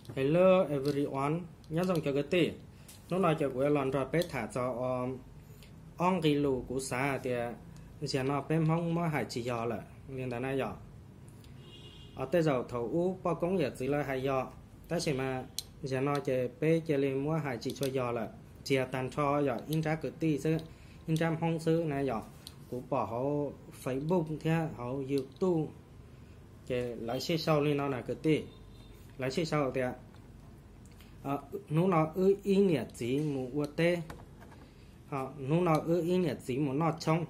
Hello everyone, nyob zoo cov kwv tij. Hnub no ces kuv yuav los nrog peb tham txog ob nqe lus kuv xav hais tias zaum no peb Hmoob muab hais tsis yog lawm li ntawd na yom. Tej zaum thaum ub poj koob yawm txwv lawv hais yog, tab sis mas zaum no ces peb cia li muab hais tsis tshua yog lawm. Tsis yog tag nrho yog ib nrab kwv tij xwb, ib nrab Hmoob xwb na yom. Kuv pom hauv Facebook thiab hauv YouTube ces lawv sib sau li no na kwv tij. Lawv sib sau tias hnub no wb ib niam txiv mus ua teb, hnub no wb ib niam txiv mus noj tshoob,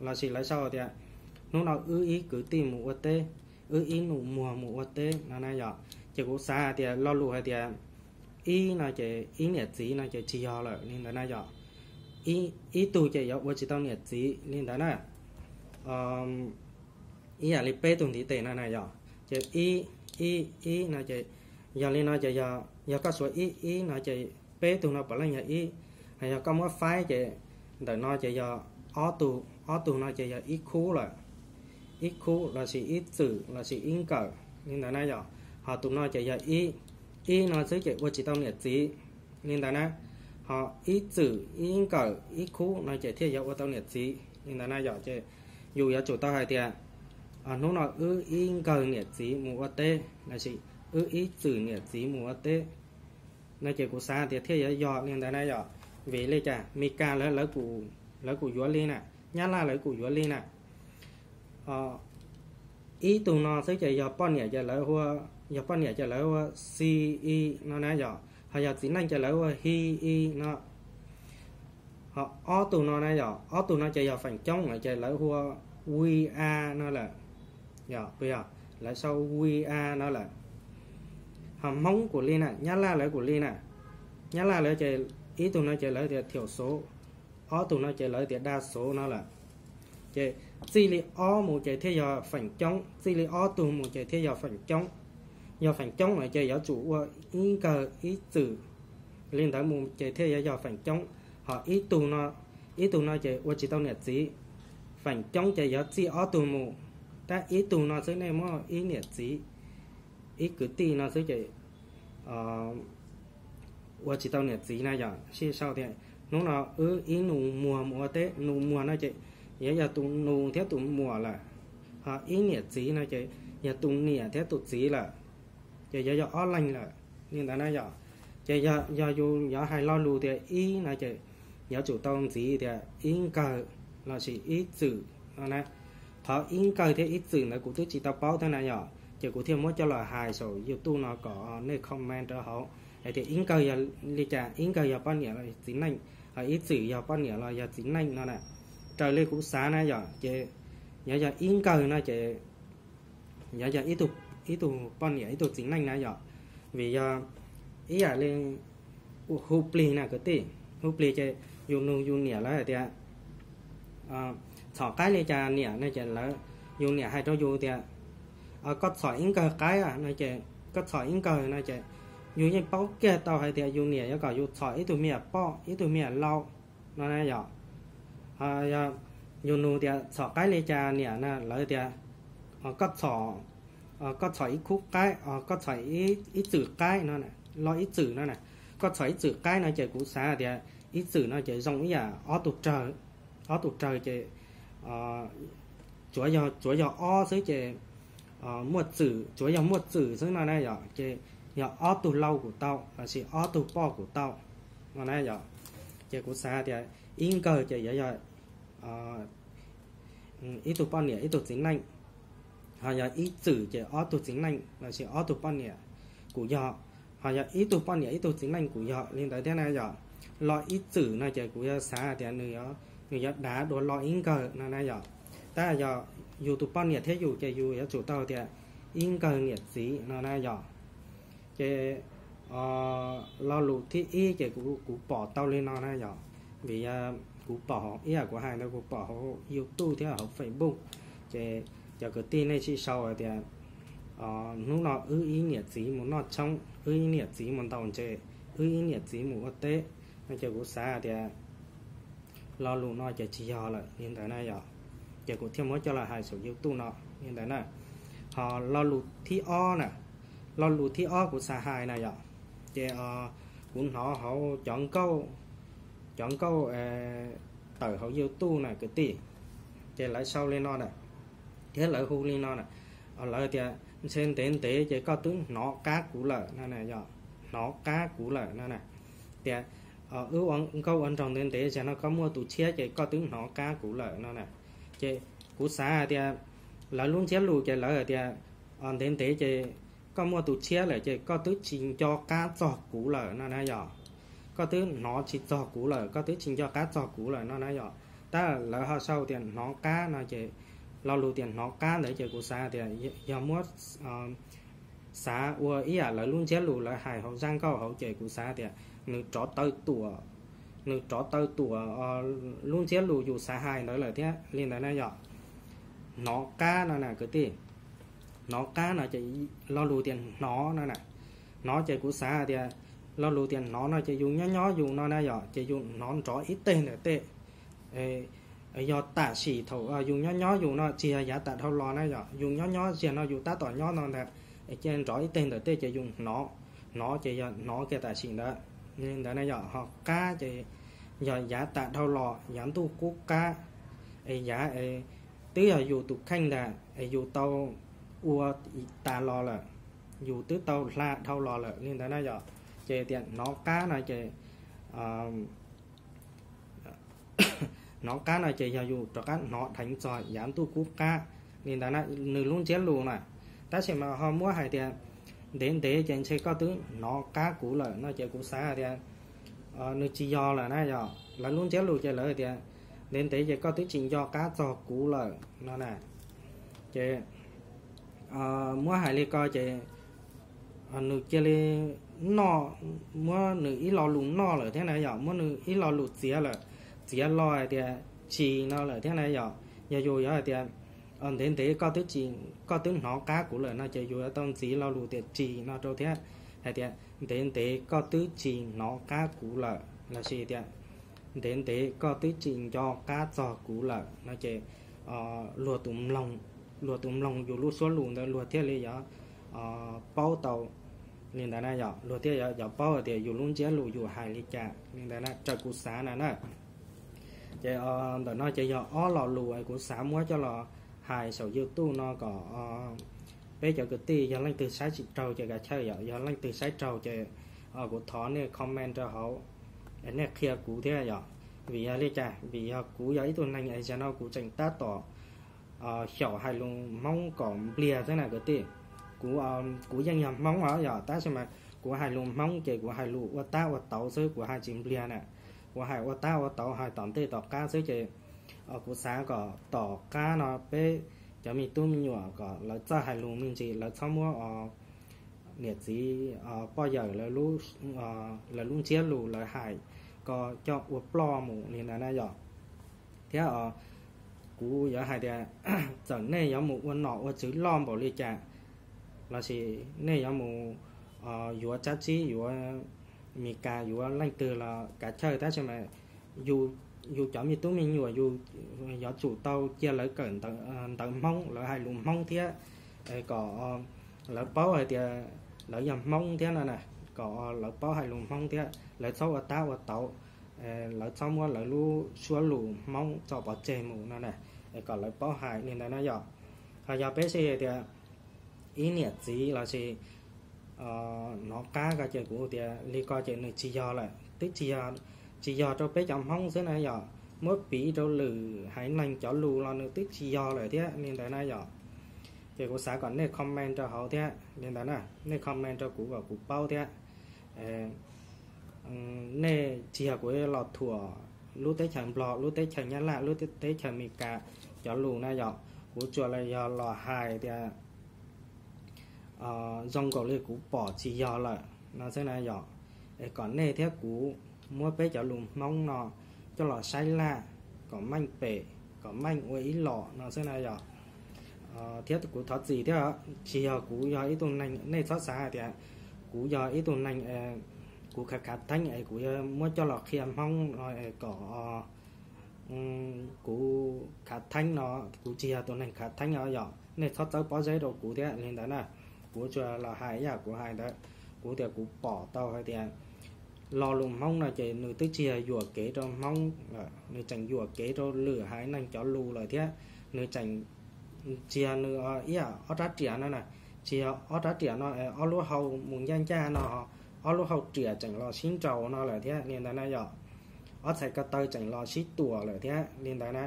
lossis lawv sau tias hnub no wb ib kwv tij mus ua teb, wb ib nus muag mus ua teb no na yom. Ces kuv xav hais tias lo lus hais tias ib no ces ib niam txiv no ces tsis yog lawm li ntawd na yom. Ib tug ces yuav ua tsis tau niam txiv li ntawd na. Ib yam li peb tug ntiv tes no na yom, ces ib, ib, ib no ces yog li no ces yog koj suav ib ib no ces peb tug no puav leej yog ib. Yog koj muab faib ces ntawm no ces yog ob tug, ob tug no ces yog ib khub lawm, ib khub lossis ib txwm lossis ib nkawm li ntawd na yom. Ho tus no ces yog ib, ib no xwb ces ua tsis tau niam txiv li ntawd na. Ho ib txwm ib nkawm ib khub no ces thiaj yuav ua tau niam txiv li ntawd na yom. Ces yus yuav tsum tau hais tias hnub no wb ib nkawg niam txiv mus ua teb lossis wb ib txwm niam txiv mus ua teb no ces kuv xav tias thiaj yuav yog li ntawd na yom. Vim li cas Mes Kas lawv, lawv kuj yuav li na, Nyab Laj lawv kuj yuav li na. Ib tug no xwb ces yog poj niam ces lawv ua, yog poj niam ces lawv ua she, it no na yom. Ho yog txiv neej ces lawv ua he, it no. Ho ob tug no na yom, ob tug no ces yog feem coob ces lawv ua we, are no lawm. Yog, yog, lawv sau we, are no lawm. Ho Hmoob kuj li na, Nyab Laj lawv kuj li na. Nyab Laj lawv ces ib tug no ces lawv tias thiểu số, ob tug no ces lawv tias đa số no lawm. Ces txij li ob mus ces thiaj yog feem coob, txij li ob tug mus ces thiaj yog feem coob. Yog feem coob lawm ces yuav tsum ua ib nkawg ib txwm li ntawd mus ces thiaj yuav yog feem coob. Ho ib tug no, ib tug no ces ua tsis tau niam txiv. Feem coob ces yuav txij ob tug mus, tab ib tug no xwb nej muab ib niam txiv, ib kwv tij no xwb ces ua tsis tau niam txiv na yom. Sib sau tias hnub no wb ib nus muag mus ua teb, nus muag no ces yuav yog tus nus thiab tus muam lawm. Ho ib niam txiv no ces yog tus niam thiab tus txiv lawm, ces yuav yog ob leeg lawm li ntawd na yom. Ces yog yus yuav hais lo lus tias ib no ces yuav tsum tau ntxiv tias ib nkawg lossis ib txwm no na. Qhov ib nkawg thiab ib txwm ntawd kuv twb tsis tau paub thiab na yom, ces kuv thiaj muab coj los hais saum YouTube no kom nej comment rau hauv hais tias ib nkawg yog li cas, ib nkawg yog poj niam los txiv neej, ho ib txwm yog poj niam los yog txiv neej no na. Raws li kuv xav na yom, ces yuav yog ib nkawg no ces yuav yog ib tug poj niam ib tug txiv neej na yom. Vim yog ib yam li hu plig na kwv tij, hu plig ces yus nug yus niam lawv hais tias txhom qaib li cas niam no ces lawv, yus niam hais rau yus tias koj txhom ib nkawg qaib no ces, koj txhom ib nkawg no ces yus yeej paub kiag tau hais tias yus niam yuav kom yus txhom ib tug me nyuam poj ib tug me nyuam lau no na yom. Yog yus nug tias txhom qaib li cas niam na, lawv tias koj txhom, koj txhom ib khub qaib, koj txhom ib txwm qaib no, lo ib txwm no na. Koj txhom ib txwm qaib no ces kuv xav tias ib txwm no ces zoo ib yam ob tug rawg, ob tug rawg ces tsuav yog, tsuav yog ob xwb ces muaj txwm, tsuav yog muaj txwm xwb no na yom, ces yog ob tug lau kuj tau lossis ob tug poj kuj tau no na yom. Ces kuv xav tias ib nkawg ces yuav yog ib tug poj niam ib tug txiv neej, ho yog ib txwm ces ob tug txiv neej lossis ob tug poj niam kuj yog, ho yog ib tug poj niam ib tug txiv neej kuj yog li ntawd thiab na yom. Lo ib txwm no ces kuv yuav xav tias nws yuav dav dua lo ib nkawg no na yom. Tab yog yus tus poj niam thiab yus ces yus yuav tsum tau tias ib nkawg niam txiv no na yom. Ces lo lus thib ib ces kuv pom tau li no na yom. Vim kuv pom ib yam kuv hais ntawd kuv pom hauv YouTube thiab hauv Facebook, ces cov kwv tij nej sib sau hais tias hnub no wb ib niam txiv mus noj tshoob, wb ib niam txiv mus ntaus ntses, wb ib niam txiv mus ua teb no ces kuv xav tias lo lus no ces tsis yog lawm li ntawd na yom. Ces kuv thiaj muab coj los hais saum YouTube no li ntawd na. Ho lo lus thib ob na, Lo lus thib ob kuv xav hais na yom, ces kuv hnov hauv cov nkauj, cov nkauj tawm hauv YouTube na kwv tij, ces lawv sau li no na, thiab lawv hu li no na, lawv tias ntshe ntev ntev ces koj twb hnov qab kuv lawm no na yom, hnov qab kuv lawm no na. Tias wb ua nkauj ua nraug ntev ntev, zaum no koj muaj tus tshiab ces koj twb hnov qab kuv lawm no na. Ces kuv xav hais tias lawv lub ntsiab lus ces lawv hais tias ntev ntev ces koj muaj tus tshiab lawm ces koj twb tsis nco qab txog kuv lawm no na yom. Koj twb hnov tsis txog kuv lawm, koj twb tsis nco qab txog kuv lawm no na yom. Tab lawv ho sau tias hnov qab no ces lo lus tias hnov qab ntawd ces kuv xav tias yog muab xav ua ib yam lawv lub ntsiab lus lawv hais hauv zaj nkauj hauv ces kuv xav tias nws rov taw tuam, nws rov taw tuam lub ntsiab lus yus xav hais ntawd lawm thiab li ntawd na yom. Hnov qab no na kwv tij, hnov qab no ces lo lus tias hnov no na, hnov ces kuv xav tias lo lus tias hnov no ces yus nyob nyob yus no na yom, ces yus hnov nrov ib teg ntawm tej. Yog tam sim thaum yus nyob nyob yus no tsis yog yav tas dhau los na yom, yus nyob nyob ziag no yus tab tom nyob no ntag, ces nrov ib teg ntawm tej ces yus hnov, hnov ces yog hnov kiag tam sim ntawd, li ntawd na yom. Ho qab ces yog yav tas dhau los, yav ntuj qub qab, es yav twb yog yus tus kheej ntag es yus tau ua tas los lawm, yus twb tau hla dhau los lawm li ntawd na yom. Ces tias hnov qab no ces hnov qab no ces yog yus rov qab hnov dheev txog yav ntuj qub qab li ntawd na, nws lub ntsiab lus na. Tab sis mas ho muab hais tias ntev ntev ces ntshe koj twb hnov qab kuv lawm no ces kuv xav hais tias nws tsis yog lawm na yom. Lawv lub ntsiab lus ces lawv tias ntev ntev ces koj twb tsis nco qab txog kuv lawm no na. Ces muab hais li ko ces nws cia li noj, muab nws ib lo lus noj lawm thiab na yom, muab nws ib lo lus txiav lawm, txiav lo hais tias tsis no lawm thiab na yom. Yog yus yuav hais tias ntev ntev koj twb tsis, koj twb hnov qab kuv lawm no ces yus yuav tau ntxiv lo lus tias tsis no rau thiab, hais tias ntev ntev koj twb tsis hnov qab kuv lawm lossis tias ntev ntev koj twb tsis nco qab txog kuv lawm no ces luag tus mloog, luag tus mloog yus lub suab lus ntawd luag thiaj li yuav paub tau li ntawd na yom, luag thiaj yuav paub hais tias yus lub ntsiab lus yus hais li cas li ntawd na, raws kuv xav na na. Ces ntawm no ces yog ob lo lus kuv xav muab coj los hais saum YouTube no kom peb cov kwv tij yog leej twg saib tsis raug ces kav chawj yom, yog leej twg saib raug ces kuv thov nej comment rau hauv, nej qhia kuv thiab yom. Vim yog li cas? Vim yog kuv yog ib tug neeg es zaum no kuv tseem tab tom xyaum hais lus Hmoob kom npliag xwb na kwv tij. Kuv, kuv yeej yog Hmoob os yom, tab sis mas kuv hais lus Hmoob ces kuv hais lus ua tab ua tauv xwb, kuv hais tsis npliag na. Kuv hais ua tab ua tauv hais tom ntej tom qab xwb ces kuv xav kom tom qab no peb cov me tub me nyuam kom lawv txawj hais lus me ntsis, lawv txhob muab niam txiv poj yawm lawv lub ntsiab lus lawv hais ko coj ua ploj mus li ntawd na yom. Thiab kuv yuav hais tias txawm nej yuav mus ua nom ua tswv loj npaum li cas lossis nej yuav mus yuav tsab tsib yuav Mes Kas yuav leej twg los kav chawj, tab sis mas yus cov me tub me nyuam yus yuav tsum tau cia lawv kawm ntawv Hmoob, lawv hais lus Hmoob thiab kom lawv paub hais tias lawv yog Hmoob thiab no na, kom lawv paub hais lus Hmoob thiab lawv txhob ua tab ua tauv, lawv txhob muab lawv lub suab lus Hmoob tso pov tseg mus no na, kom lawv paub hais li ntawd na yom. Ho yog peb sib hais tias ib niam txiv lossis hnov qab ko ces kuv tias li ko ces nws tsis yog lawm, twb tsis yog, tsis yog rau peb cov Hmoob xwb na yom, muab piv rau lwm haiv neeg cov lus los nws twb tsis yog lawm thiab li ntawd na yom. Ces kuv xav kom nej comment rau hauv thiab li ntawd na, nej comment rau kuv kom kuv paub thiab. Nej tsis yog kuv los thuam lub teb chaws Nplog, lub teb chaws Nyab Laj, lub teb chaws Mes Kas cov lus na yom, kuv tsuas los yog los hais tias zoo nkaus li kuv pom tsis yog lawm no xwb na yom. Es kom nej thiab kuv muab peb cov lus Hmoob no coj los saib laj kom meej pem, kom meej ua ib los no xwb na yom. Thiab kuv thov txim thiab, tsis yog kuv yog ib tug neeg, nej txhob xav hais tias kuv yog ib tug neeg kuv khav khav theeb es kuv yuav muab coj los qhia Hmoob no kom kuv khav theeb no, kuv tsis yog tus neeg khav theeb os yom, nej txhob txawb pob zeb rau kuv thiab li ntawd na. Kuv tsuas los hais yam kuv hais ntawd, kuv tias kuv pom tau hais tias lo lus Hmoob no ces nws twb tsis yog yuam kev rau Hmoob lawm, nws tseem yuam kev rau lwm haiv neeg cov lus lawm thiab. Nws tseem, tsis yog nws ib yam ob rab riam no na, tsis yog ob rab riam no, ob lub hau mus ncaj ncaj no, ob lub hau riam tseem los sib nraus no lawm thiab li ntawd na yom. Ob txhais ko taw tseem los sib tuam lawm thiab li ntawd na.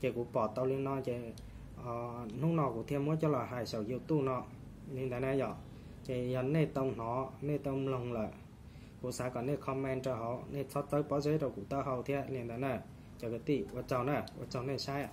Ces kuv pom tau li no ces hnub no kuv thiaj muab coj los hais saum YouTube no li ntawd na yom. Ces yog nej tau hnov nej tau mloog lawm, kuv xav kom nej comment rau hauv, nej txhob tawb pob zeb rau kuv taub hau thiab li ntawd na. Cov kwv tij, ua tsaug na, ua tsaug nej saib.